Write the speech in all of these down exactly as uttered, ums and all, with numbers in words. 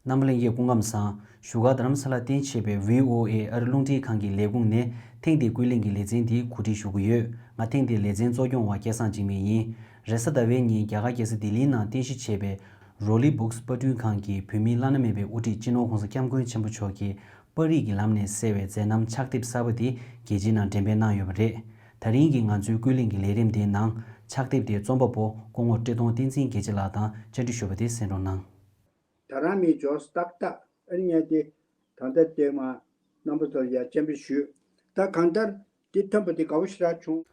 རྣམ་པ་ལྷན་རྒྱས་སྐུ་ཁམས་བཟང་། བཞུགས་སྒར་རྡ་རམ་ས་ལར་རྟེན་བྱས་པའི་ཝི་ཨོ་ཨེ་ཨ་རི་རླུང་འཕྲིན་ཁང་གི་ལས་ཁུངས་ནས་ཐེངས་འདིའི་ཀུན་གླེང་གི་ལེ་ཚན་འདི་གོ་སྒྲིག་ཞུ་གི་ཡོད། ང་ཐེངས་འདིའི་ལེ་ཚན་གཙོ་སྐྱོང་བ་སྐལ་བཟང་འཇིགས་མེད་ཡིན། རེས་གཟའ་ཟླ་བའི་ཉིན་རྒྱ་གར་རྒྱལ་ས་ལྡི་ལིའི་ནང་རྟེན་གཞི་བྱས་པའི་རོ་ལི་བུག་སི་པར་སྐྲུན་ཁང་གི་བོད་མིའི་བླ་ན་མེད་པའི་དབུ་ཁྲིད་སྤྱི་ནོར་༸གོང་ས་༸སྐྱབས་མགོན་ཆེན་པོ་མཆོག་གིས་པར་རིས་ཀྱི་ལམ་ནས་གསལ་བའི་མཛད་རྣམ་ཕྱག་དེབ་གསར་པ་དེ་རྒྱལ་སྤྱིའི་ནང་འགྲེམས་སྤེལ་གནང་ཡོད་པ་རེད། ད་རིང་གི་ང་ཚོའི་ཀུན་གླེང་གི་ལས་རིམ་དེའི་ནང་ཕྱག་དེབ་དེའི་རྩོམ་པ་པོ་སྐུ་ངོ་བཀྲས་མཐོང་བསྟན་འཛིན་རྒྱལ་མཚན་ལགས་དང་བཅར་འདྲི་ཞུས་པ་དེ་གསན་རོགས་གནང་། ད་རང་མི་འབྱོར་ཏག་ཏག་ཨ་ནི་ངས་དེ་ད་ལྟ་བལྟས་མ་རྣམ་པ་ཚོར་ཡ་སྤྱན་འབུལ་ཞུས། ད་གང་ལྟར་དེ་ཐོན་པ་དེ་དགའ་བོ་ཞེ་དྲག་བྱུང་།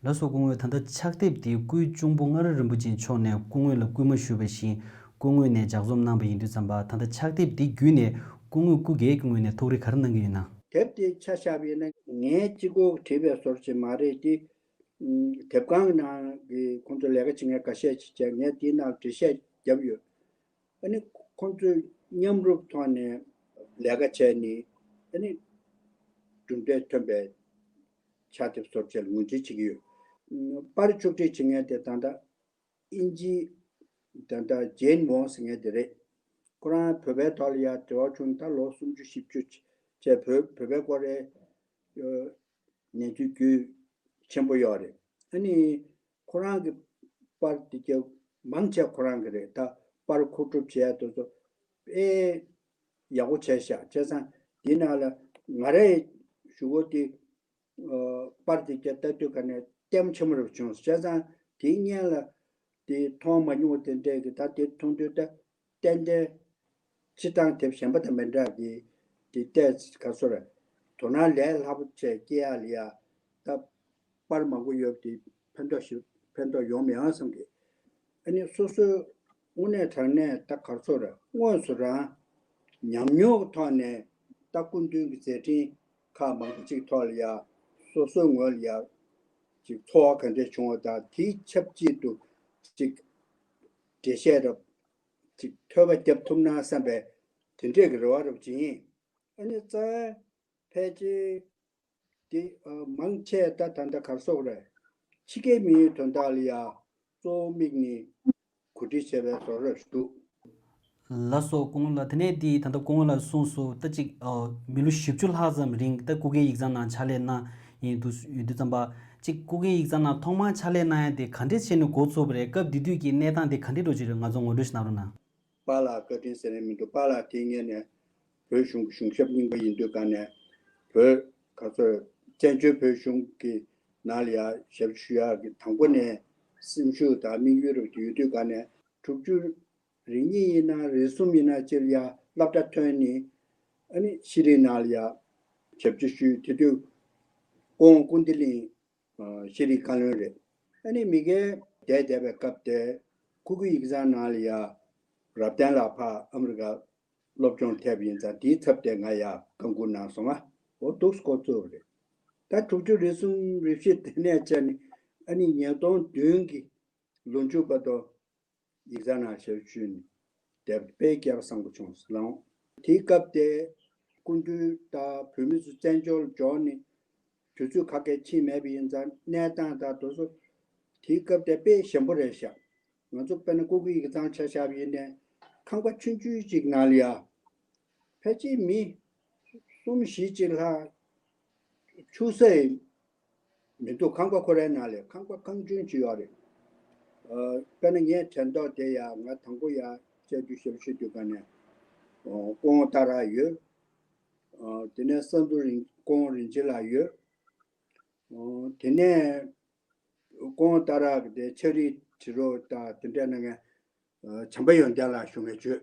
ལགས་སོ། སྐུ་ངོ་ད་ལྟ་ཕྱག་དེབ་དེ་སྐུའི་གཅུང་པོ་མངའ་རིས་རིན་པོ་ཆེ་མཆོག་ནས་སྐུ་ངོ་ལ་སྐུལ་མ་ཞུས་པ་བཞིན་སྐུ་ངོ་ནས་ལྗགས་རྩོམ་གནང་པ་ཡིན་དུས་ཙམ་པ། ད་ལྟ་ཕྱག་དེབ་དེ་བརྒྱུད་ནས་སྐུ་ངོ་སྐུ་སྒེར་གྱི་ངོས་ནས་ཐུགས་རེ་ག་རེ་གནང་གི་ཡོད་ན། དེབ་དེ་ཆ་བཞག་པ་ཡིན་ན་ངས་གཅིག་པོ་བྲིས་པའི་བཟོ་འདྲ་ཅིག་མ་རེད་དེ། དེབ་ཁང་ནང་གི་ཁོང་ཚོ་ལས་ཀ་བྱེད་མཁན་འགའ་ཤས་ཅིག་བྱས། ངས་དེའི་ནང་འགྲེལ་བཤད་བརྒྱབ་ཡོད། ཨ་ནི་ཁོང་ཚོས་མཉམ་རུབ་ཐོག་ནས་ལས་ཀ་བྱས་ནས་ཨ་ནི་གྲུབ་འབྲས་ཐོན་པའི་ཕྱག་དེབ་བཟོ་འདྲ་ལ་ངོས་འཛིན་བྱེད་ཀྱི་ཡོད། པར་ཕྱོགས་སྒྲིག་བྱེད་མཁན་དེ་ད་ལྟ་དབྱིན་ཇི་ད་ལྟ་ཇེན་ཝོང་ཟེར་མཁན་དེ་རེད། ཁོ་རང་བོད་པའི་ཐོག་ལ་ཡ་འབྲེལ་བ་བྱུང་ད་ལོ་སུམ་ཅུ་བཞི་བཅུ་བྱས། བོད་བོད་པའི་སྐོར་རེ་གནས་ཚུལ་རྒྱུས་ཆེན་པོ་ཡོད་རེད། ཨ་ནི་ཁོ་རང་གི་པར་དེ་ག་མང་ཆེ་ཁོ་རང་གི་རེད། ད་པར་མཁོ་སྒྲུབ་བྱས་དེ་ཚོ་དཔེ་ཡག་པོ་བྱས་ཤག་བྱས་ཙང་དེའི་ནང་ལ་ང་རའི་ཞུ་སྒོ་དེ་པར་དེ་ག་ལྟ་དུས་ག་ནས་ལྟད་མོ་ཆེན་པོ་རེ་བྱུང་། བྱས་ཙང་དེའི་སྔོན་ལ་དེ་མཐོང་མ་མྱོང་བ་དེ་འདྲས་ཀྱི་ད་དེ་མཐོང་དུས་ད་ཏན་ཏན་སྤྱིར་བཏང་དེབ་གཞན་པ་དང་མི་འདྲ་གི་དེ་ལྟས་ག་སོ་རེད། དོ་སྣང་ལས་སླ་པོ་བྱས་སྐྱེལ་ཡག་ལ་ཡ་ད་པར་མང་པོ་ཡོད་དེ་ཕན་ཐོགས་ཞིག་ཕན་ཐོགས་ཡོང་མི་ཡོང་བསམ་གི། ཨ་ནི་སོ་སོའི་དངོས་གནས་དྲང་གནས་ད་ག་སོ་རེད། དངོས་སུ་རང་ཉམས་མྱོང་གི་ཐོག་ནས་ད་སྐུ་མདུན་གྱི་མཛད་འཕྲིན་ཁག་མང་པོ་ཅིག་ཐོག་ལ་ཡ་སོ་སོའི་ངོས་ལ་ཡ་ཅིག་ཚོར་བ་ག་འདྲས་བྱུང་བ་དང་། དེའི་ཆབས་ཅིག་ཏུ་ཅིག་འགྲེལ་བཤད་རབ་ཅིག་ཐོས་པ་བརྒྱབ་ཐུབ་ན་བསམ་པའི་དེ་འདྲས་ཀྱི་རེ་བ་རབ་ཅིག་ཡིན། ཨ་ནི་རྩ་བའི་ཕལ་ཆེར་དེ་མང་ཆེ་ད་ད་ལྟ་ག་རེ་ཟེར་དགོས་རེད། ཕྱི་རྒྱལ་མི་ཡི་དོན་དག་ལ་ཡ་གཙོ་བོ་དམིགས་ནས་གོ་སྒྲིག་བྱས་པའི་བཟོ་འདྲ་ཞིག་འདུག་ལགས་སོ། སྐུ་ངོ་ལགས། དེ་ནས་དེ་ད་ལྟ་སྐུ་ངོ་ལགས་གསུངས་སོང་། ད་ཅིག་མི་ལོ་བཞི་བཅུ་ལྷག་ཙམ་རིང་ད་སྐུ་སྒེར་ཡིག་ཚང་ནང་ཕྱག་ལས་གནང་ཡིན་དུས་ཡོད་དུས་ཙམ་པ། ཅིག་སྐུ་སྒེར་ཡིག་ཚང་ནང་ཐོག་མར་ཕྱག་ལས་གནང་ཡ་དེ་ག་འདྲས་བྱས་ནས་འགོ་ཚུགས་པ་རེད། སྐབས་དེ་དུས་ཀྱི་གནས་སྟངས་དེ་ག་འདྲས་འདྲ་ཅིག་རེད། ང་ཚོ་ངོ་སྤྲོད་ཞིག་གནང་རོགས་གནང་། པཱ་ལགས་བཀའ་དྲིན་ཟེར་ནས་མི་འདུག་པཱ་ལགས་དེ་སྔོན་ནས་བོད་གཞུང་གི་གཞུང་ཞབས་རྙིང་པ་ཡིན་དུས་ག་ནས་བོད་ག་ཚོད་བཙན་བྱོལ་བོད་གཞུང་གི་ནང་ལ་ཡ་ཞབས་ཞུ་ཡག་གི་དང་པོ་ནས་སེམས་ཤུགས་དང་དམིགས་ཡུལ་རབ་ཏུ་ཡོད་དུས་ག་ནས་དྲུག་ཅུ་རེ་གཉིས་ཡིན་ན་རེ་གསུམ་ཡིན་ན་སྤྱིར་ཡ་སློབ་གྲྭ་ཐོན་ནས་ཨ་ནི་ཤེས་རིག་ནང་ལ་ཡ་ཞབས་ཕྱི་ཞུས། དེ་དུས་ཀོང་ཀུན་བདེ་གླིང་ཤེས་རིག་བཀའ་བློན་རེད། ཨ་ནི་མི་སྒེར་བསྡད་བསྡད་པའི་སྐབས་དེ་སྐུ་སྒེར་ཡིག་ཚང་ནང་ལ་ཡ་རབ་བརྟན་ལགས་ཕར་ཨ་མི་རི་ཀ་སློབ་སྦྱོང་ཐེབས་ཡིན་ཙང་དེའི་ཚབ་དེ་ང་ཡ་བཀའ་འགུག་གནང་སོང་ང་། འོ་འདུག་སེ་འགོ་བཙུགས་པ་རེད། ད་དྲུག་ཅུ་རེ་གསུམ་རེ་བཞི་དེ་ནས་བྱས་ནས་ཨ་ནི་ཉིས་སྟོང་བདུན་གྱི་ལོ་མཇུག་བར་དུ་ཡིག་ཚང་ནང་ཞབས་ཞུས་ནས་བསྡད་པ་དཔེ་སྐལ་བ་བཟང་པོ་བྱུང་ཟེར་ལབ་འོང་། དེའི་སྐབས་དེ་སྐུ་མདུན་དང་བོད་མི་ཚོ་བཙན་བྱོལ་འབྱོར་ནས་དུས་ཚོད་ཁ་ཁད་ཕྱིན་མེད་པ་ཡིན་ཙང་གནས་སྟངས་དང་དེ་ཚོ་དེའི་སྐབས་དེ་དཔེ་ཞན་པོ་རེད་ཤག་ང་ཚོ་དཔེར་ན་སྐུ་སྒེར་ཡིག་ཚང་ཆ་བཞག་པ་ཡིན་ནའི་ཁང་པ་ཆུང་ཆུང་ཅིག་ནང་ལ་ཡ་ཕལ་ཆེར་མི་གསུམ་བཞི་ཅིག་ལྷག་ཆུད་ཟོས་མི་འདུག་ཁང་པ་ཁོ་རའི་ནང་ལ་ཁང་པ་གང་བྱུང་ཅིག་ཡོད་རེད། ཨ། དཔེར་ན་ངས་དྲན་ཐོག་དེ་ཡ་ང་དང་པོ་ཡ་བཅར་དུས་ཞབས་ཞུ་དུས་ག་ནས་ཨོ་སྐུ་ངོ་ཏཱ་ར་ཡོད། ཨ། དེ་ནས་ས་འདུ་རིན་སྐུ་ངོ་རིན་ཆེན་ལགས་ཡོད། ཨོ་དེ་ནས་སྐུ་ངོ་ཏཱ་ར་གི་དེ་ཕྱག་བྲིས་བྲིས་རོགས་དང་དེ་འདྲ་གནང་མཁན་ཨ་བྱམས་པ་ཡོན་ཏན་ལགས་བཞུགས་མཁན་བརྗོད།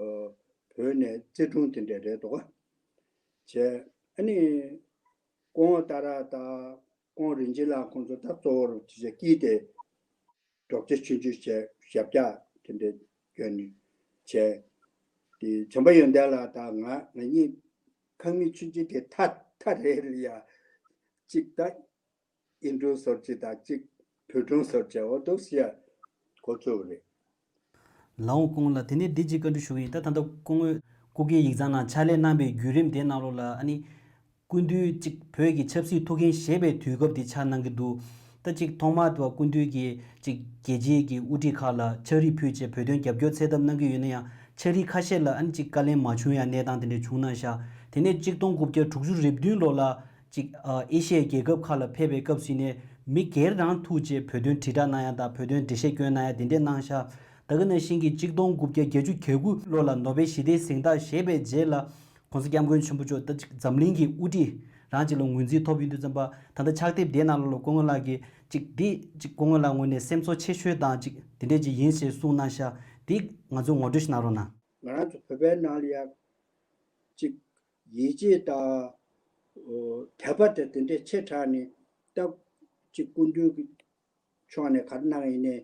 ཨ། བོད་ནས་རྩིས་དྲུང་དེ་འདྲ་རེད་འདུག་ག་བྱས། ཨ་ནི་སྐུ་ངོ་ཏཱ་ར་དང་སྐུ་ངོ་རིན་ཆེན་ལགས་ཁོང་ཚོ་ད་གཙོ་བོར་ཅིག་བྱས་དཀྱིལ་དེ་རྒྱབ་ལྗོངས་ཆུང་ཆུང་བྱས་ཞབས་བཀྱག་དེ་འདྲ་བསྐྱོན་ནས་བྱས། དེ་བྱམས་པ་ཡོན་ཏན་ལགས་དང་ང་ང་གཉིས་ཁང་མིག་ཆུང་ཆུང་དེ་མཐའ་མཐའ་རེ་ལ་ཡ་གཅིག་ད་ཨིན་འབྲུག་ཟུར་གཅིག་དང་གཅིག་བོད་ཕྲུག་ཟུར་གཅིག་འོ་འདུག་སེ་འགོ་བཙུགས་པ་རེད། ལགས་འོང་སྐུ་ངོ་ལགས། དེ་ནས་འདི་གཅིག་བཀའ་འདྲི་ཞུ་གི་ཡིན། ད་ད་ལྟ་སྐུ་ངོས་སྐུ་སྒེར་ཡིག་ཚང་ནང་ཕྱག་ལས་གནང་པའི་བརྒྱུད་རིམ་དེའི་ནང་ལོགས་ལ་ཨ་ནི་སྐུ་མདུན་གཅིག་བོད་ཀྱི་ཆབ་སྲིད་ཐུགས་འགན་བཞེས་པའི་དུས་སྐབས་དེ་ཆགས་གནང་གི་འདུག་ད་གཅིག་ཐོག་མར་དུ་སྐུ་མདུན་གྱིས་གཅིག་རྒྱལ་སྤྱིའི་གི་དབུ་ཁྲིད་ཁག་ལ་ཕྱག་བྲིས་ཕུལ་བྱས་བོད་དོན་རྒྱབ་སྐྱོར་འཚོལ་ཐབས་གནང་གི་ཡོད་ན་ཡང་ ཆ་རིགས་ཁ་ཤས་ལ་ཨ་ནི་ཅིག་དཀའ་ལས་མ་བྱུང་ཡ་གནས་སྟངས་དེ་འདྲ་བྱུང་གནང་ཤག་དེ་ནས་གཅིག་སྟོང་དགུ་བརྒྱ་དྲུག་ཅུ་རེ་བདུན་ལོ་ལ་ཅིག་ཨ་ཨེ་ཤི་ཡའི་རྒྱལ་ཁབ་ཁག་ལ་ཕེབས་པའི་སྐབས་སུ་ནས་མི་སྒེར་རང་ཐུག་བྱས་བོད་དོན་དྲིལ་བསྒྲགས་གནང་ཡ་དང་བོད་དོན་འགྲེལ་བཤད་སྐྱོན་གནང་ཡ་དེ་འདྲ་གནང་ཤག་ད་ག་ནང་བཞིན་གྱི་གཅིག་སྟོང་དགུ་བརྒྱ་བརྒྱད་ཅུ་གྱ་དགུ་ལོ་ལ་ནོ་བེལ་ཞི་བདེའི་གཟེངས་རྟགས་བཞེས་པའི་རྗེས་ལ་༸གོང་ས་༸སྐྱབས་མགོན་ཆེན་པོ་མཆོག་ད་ཅིག་འཛམ་གླིང་གི་དབུ་ཁྲིད་རང་ཅིག་ལ་ངོས་འཛིན་ཐོབ་ཡོང་དུས་ཙམ་པ་ད་ལྟ་ཕྱག་དེབ་དེའི་ནང་ལོགས་ལ་སྐུ་ངོ་ལགས་ཀྱིས་ཅིག་འདི་ཅིག་སྐུ་ངོ་ལགས་ངོས་ནས་སེམས་གསོ་ཆེ་ཤོས་དང་ཅིག་དེ་འདྲས་ཅིག་ཡིན་ཞེས་གསུངས་གནང་ཤག་འདི་ང་ཚོས་ངོ་སྤྲོད་ཞིག་གནང་རོགས་གནང་། ང་རང་ཚོ་བོད་པའི་ནང་ལ་ཡ་ཅིག་ཡིད་ཆེས་དང་དད་པ་དེ་དེ་འདྲས་ཆེ་དྲགས་ནས་ད་ཅིག་སྐུ་མདུན་གྱི་ཕྱོགས་ནས་ག་རེ་གནང་ཡིན་ནའི་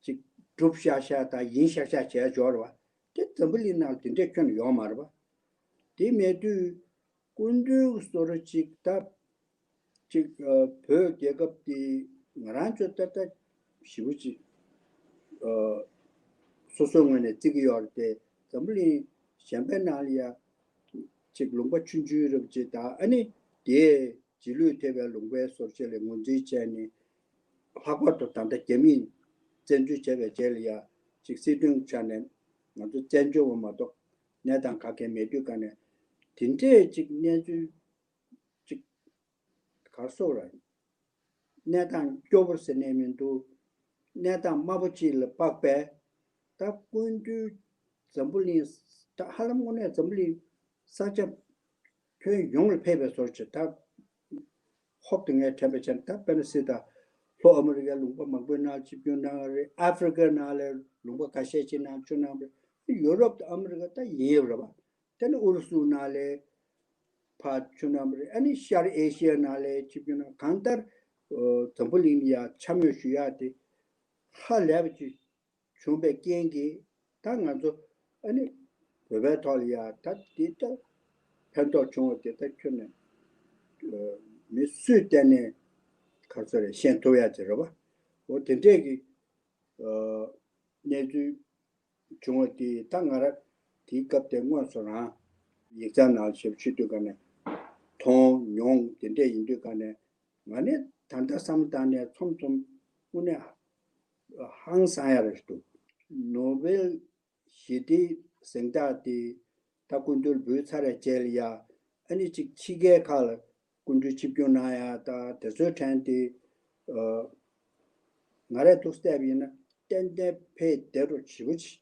ཅིག་སྒྲུབ་ཤག་ཤག་དང་ཡིན་ཤག་ཤག་བྱས་འབྱོར་བ་དེ་འཛམ་བུ་གླིང་ནང་དེ་འདྲས་ཁྱོན་ནས་ཡོད་མ་རེད་པ། དེ་མེད་དུས་སྐུ་མདུན་གྱི་བཟོ་འདྲ་ཅིག་ད་ཅིག་ཨ་བོད་རྒྱལ་ཁབ་དེ་ང་རང་ཚོ་ད་ལྟ་ཞེ་པོ་ཅིག་ཨ་སོ་སོའི་ངོས་ནས་བརྩི་གི་ཡོད་རེད་དེ། འཛམ་བུ་གླིང་གཞན་པའི་ནང་ལ་ཡ་ཅིག་ལུང་པ་ཆུང་ཆུང་རབ་ཅིག་དང་ཨ་ནི་དེའི་རྗེས་ལུས་ཐེབས་པའི་ལུང་པའི་བཟོ་འདྲ་ལ་ངོས་འཛིན་བྱས་ནས་ལྷག་པར་དུ་ད་ལྟ་རྒྱ་མིས་བཙན་འཛུལ་བྱས་པའི་རྗེས་ལ་ཡ་ཅིག་སྲིད་དོན་ཆ་ནས་ང་ཚོ་བཙན་བྱོལ་བ་མ་གཏོགས་གནས་སྟངས་ག་གེ་མེད་དུས་ག་ནས་དེ་འདྲས་ཅིག་གནས་ཚུལ་ཅིག་ག་རེ་ཟེར་དགོས་རེད། གནས་སྟངས་སྐྱོ་པོ་ཟེར་ནས་མི་འདུག་གནས་སྟངས་དམའ་པོ་ཅིག་ལ་དཔག་པས་ད་སྐུ་མདུན་འཛམ་བུ་གླིང་ད་ཧ་ལམ་དངོས་གནས་འཛམ་བུ་གླིང་ས་ཆ་ཁྱོན་ཡོངས་ལ་ཕེབས་པའི་བཟོ་འདྲ་ཅིག་ད་ཧོབ་ཏེ་ངས་དྲན་པ་བྱས་ན་ད་དཔེར་ན་སྲིད་ད་ལྷོ་ཨ་མི་རི་ཀའི་ལུང་པ་མང་པོའི་ནང་ཆིབས་བསྒྱུར་གནང་བ་རེད། ཨ་ཧྥེ་རི་ཀའི་ནང་ལ་ལུང་པ་ཁ་ཤས་ཅིག་ནང་ཆིབས་བསྒྱུར་གནང་བ་རེད། ཡུ་རོབ་དང་ཨ་མི་རི་ཀ་ད་ཡིན་ཡོད་རེད་པ། དེ་ནི་ཨུ་རུ་སུ་ནང་ལ་ཕར་ཆིབས་བསྒྱུར་གནང་བ་རེད། ཨ་ནི་ཤར་ཨེ་ཤི་ཡའི་ནང་ལ་ཆིབས་བསྒྱུར་གནང་། གང་ལྟར་འཛམ་བུ་གླིང་ལ་ཡ་འཕྱ་སྨོད་ཞུ་ཡག་དེ་ཧ་ལས་པ་ཅིག་བྱུང་བའི་རྐྱེན་གྱིས་ད་ང་ཚོ་ཨ་ནི་བོད་པའི་ཐོག་ལ་ཡ་ད་དེ་ལྟར་ཕན་ཐོགས་བྱུང་བ་དེ་ད་ཁྱོན་ནས་མི་སུས་བལྟས་ནས་ག་ཚོད་རེད་ཤེས་ཐུབ་ཡག་ཅིག་རེད་པ། འོ་དེ་འདྲས་ཀྱི་གནས་ཚུལ་བྱུང་བ་དེ་ད་ང་རང་དེའི་སྐབས་དེ་དངོས་སུ་རང་ཡིག་ཚང་ནང་ཞབས་ཞུ་དུས་ག་ནས་མཐོང་མྱོང་དེ་འདྲས་ཡིན་དུས་ག་ནས་ང་ནི་ད་ལྟ་བསམ་བཏང་ནས་ཚོམ་ཚོམ་དངོས་གནས་ཧང་སང་ཡ་རེད་འདུག་ནོ་བེལ་ཞི་བདེའི་གཟེངས་རྟགས་དེ་ད་སྐུ་མདུན་འབུལ་ཚར་བའི་རྗེས་ལ་ཡ་ཨ་ནི་ཅིག་ཕྱི་རྒྱལ་ཁག་ལ་སྐུ་མདུན་ཆིབས་བསྒྱུར་གནང་ཡ་ད་དེ་ཚོའི་གྲས་དེ་ང་རས་ཐུགས་བལྟས་པ་ཡིན་ན་ཏན་ཏན་ཕེབས་བསྡད་འགྲོ་ཞེ་པོ་ཅིག་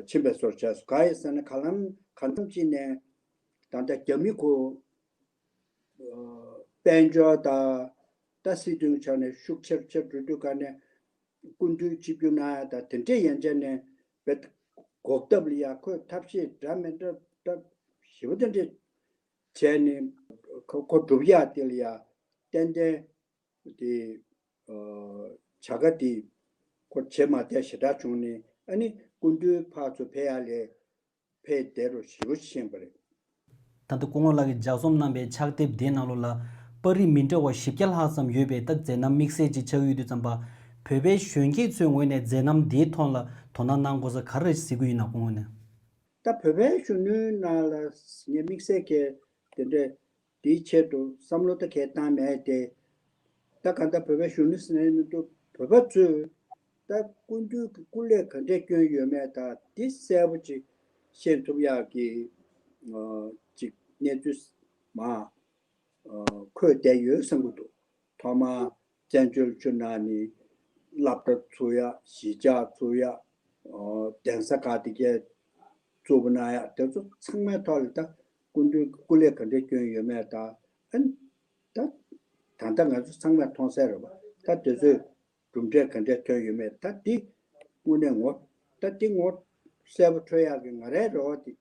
ཕྱིན་པའི་བཟོ་འདྲ་བྱས་སོང་། གང་ཡིན་ཟེར་ན་ག་ལམ་གང་འཚམ་ཅིག་ནས་ད་ལྟ་རྒྱ་མི་ཁོ་དཔལ་འབྱོར་དང་ད་སྲིད་དོན་ཆ་ནས་ཤུགས་ཆེར་ཆེར་འགྲོ་དུས་ག་ནས་སྐུ་མདུན་ཆིབས་བསྒྱུར་གནང་ཡ་ད་དེ་འདྲས་ཡན་ཆད་ནས་བེད་འགོག་ཐབས་ལ་ཡ་ཁོས་ཐབས་ཤེས་འདྲ་མི་འདྲ་ད་ཞེ་པོ་དེ་འདྲས་བྱས་ནས་ཁོ་ཁོ་སྒྲུབ་ཡ་དེ་ལ་ཡ་ཏན་ཏན་དེ་བྱ་དགའ་དེ་ཁོ་བྱེད་མ་བསྡད་ཞེ་དྲག་བྱུང་ནས་ཨ་ནི་སྐུ་མདུན་ཕར་ཚུར་ཕེབས་ཡ་ལས་ཕེབས་བསྡད་འགྲོ་ཞེ་པོ་ཕྱིན་པ་རེད། ད་ལྟ་སྐུ་ངོ་ལགས་ཀྱིས་ལྗགས་རྩོམ་གནང་པའི་ཕྱག་དེབ་དེའི་ནང་ལོགས་ལ་པར་རིས་མི་འདྲ་བ་བཞི་བརྒྱ་ལྷག་ཙམ་ཡོད་པའི་ད་མཛད་རྣམ་དམིགས་བསལ་ཅིག་ཆགས་ཡོད་དུས་ཙམ་པ། བོད་པའི་གཞོན་སྐྱེས་ཚོའི་ངོས་ནས་མཛད་རྣམ་འདིའི་ཐོག་ལ་དོ་སྣང་གནང་དགོས་ས་ག་རེ་གཟིགས་ཀྱི་ཡོད་ན་སྐུ་ངོ་ནས། ད་བོད་པའི་གཞོན་ནུའི་ནང་ལ་ངས་དམིགས་བསལ་གྱི་དེ་འདྲའི་དེའི་ཆེད་དུ་བསམ་བློ་ད་གས་བཏང་མེད་དེ། ད་གང་ལྟར་བོད་པའི་གཞོན་ནུ་ཟེར་ནས་མི་འདུག་བོད་པ་ཚོས་ད་སྐུ་མདུན་གྱི་སྐུ་ལས་ག་འདྲས་བསྐྱོན་ཡོད་མེད་ད་འདི་གསལ་པོ་ཅིག་ཤེས་ཐུབ་ཡག་གི་ཅིག་གནས་ཚུལ་མ་འཁོད་བསྡད་ཡོད་བསམ་གྱི་འདུག་ཐོག་མར་བཙན་བྱོལ་ཕྱོགས་ནང་ནས་སློབ་གྲྭ་ཚུགས་ཡ། གཞིས་ཆགས་ཚུགས་ཡ། གདན་ས་ག་དེ་གས་གཙོ་བོ་གནང་ཡ་དེ་ཚོ་ཚང་མའི་ཐོག་ལ་ད་སྐུ་མདུན་གྱི་སྐུ་ལས་ག་འདྲས་བསྐྱོན་ཡོད་མེད་ད་ཨ་ནི་ད་ད་ལྟ་ང་ཚོ་ཚང་མས་མཐོང་གསལ་རེད་པ། ད་དེ་ཚོས་གྲུབ་འབྲས་ག་འདྲས་ཐོན་ཡོད་མེད་ད་འདི་དངོས་གནས་ངོ་ད་འདི་ངོ་གསལ་པོ་འཕྲོད་ཡག་གི་ང་རའི་རེ་བ་དེ་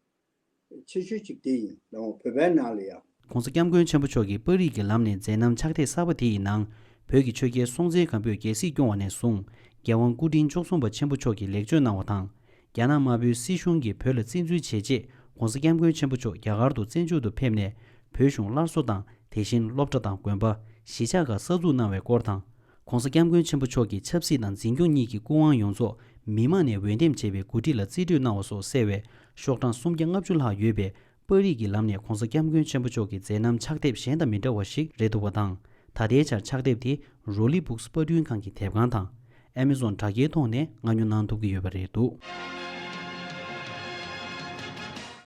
ཆེ་ཤོས་གཅིག་དེ་ཡིན། ལའོ་བོད་པའི་ནང་ལ་ཡ། ༸གོང་ས་༸སྐྱབས་མགོན་ཆེན་པོ་མཆོག་གིས་པར་རིས་ཀྱི་ལམ་ནས་མཛད་རྣམ་ཕྱག་དེབ་གསར་པ་དེ་ཡི་ནང་། བོད་ཀྱི་ཆོས་རྒྱལ་སྲོང་བཙན་སྒམ་པོས་རྒྱལ་སྲིད་སྐྱོང་བ་ནས་བཟུང་། རྒྱལ་དབང་སྐུ་ཕྲེང་བཅུ་གསུམ་པ་ཆེན་པོ་མཆོག་གིས་ལེགས་བཅོས་གནང་བ་དང་། རྒྱ་ནག་དམར་པོའི་སྲིད་གཞུང་གིས་བོད་ལ་བཙན་འཛུལ་བྱས་རྗེས། ༸གོང་ས་༸སྐྱབས་མགོན་ཆེན་པོ་མཆོག་རྒྱ་གར་དུ་བཙན་བྱོལ་དུ་ཕེབས་ནས། བོད་གཞུང་སླར་གསོ་དང་། དེ་བཞིན་སློབ་གྲྭ་དང་དགོན་པ། གཞིས་ཆགས་ཁག་གསར་འཛུགས་གནང་བའི་སྐོར་དང་། ༸གོང་ས་༸སྐྱབས་མགོན་ཆེན་པོ་མཆོག་གིས་ཆབ་སྲིད་དང་འཛིན་སྐྱོང་གཉིས་ཀྱི་སྐུ་དབང་ཡོངས་རྫོགས་མི་དམངས་ནས་འོས་འདེམས་བྱས་པའི་འགོ་ཁྲིད་ལ་རྩིས་སྤྲོད་གནང་བ་སོགས་གསལ་བའི་ཤོག་གྲངས་སུམ་བརྒྱ་ལྔ་བཅུ་ལྷག་ཡོད་པའི་པར་རིས་ཀྱི་ལམ་ནས་༸གོང་ས་༸སྐྱབས་མགོན་ཆེན་པོ་མཆོག་གི་མཛད་རྣམ་ཕྱག་དེབ་གཞན་དང་མི་འདྲ་བ་ཞིག་རེད་འདུག་པ་དང་། ད་ལྟའི་ཆར་ཕྱག་དེབ་དེ་རོ་ལི་བུག་སི་པར་སྐྲུན་ཁང་གི་དེབ་ཁང་དང་། ཨེ་མེ་ཟོན་དྲ་རྒྱའི་ཐོག་ནས་མངགས་ཉོ་གནང་ཐུབ་ཀྱི་ཡོད་པ་རེད་འདུག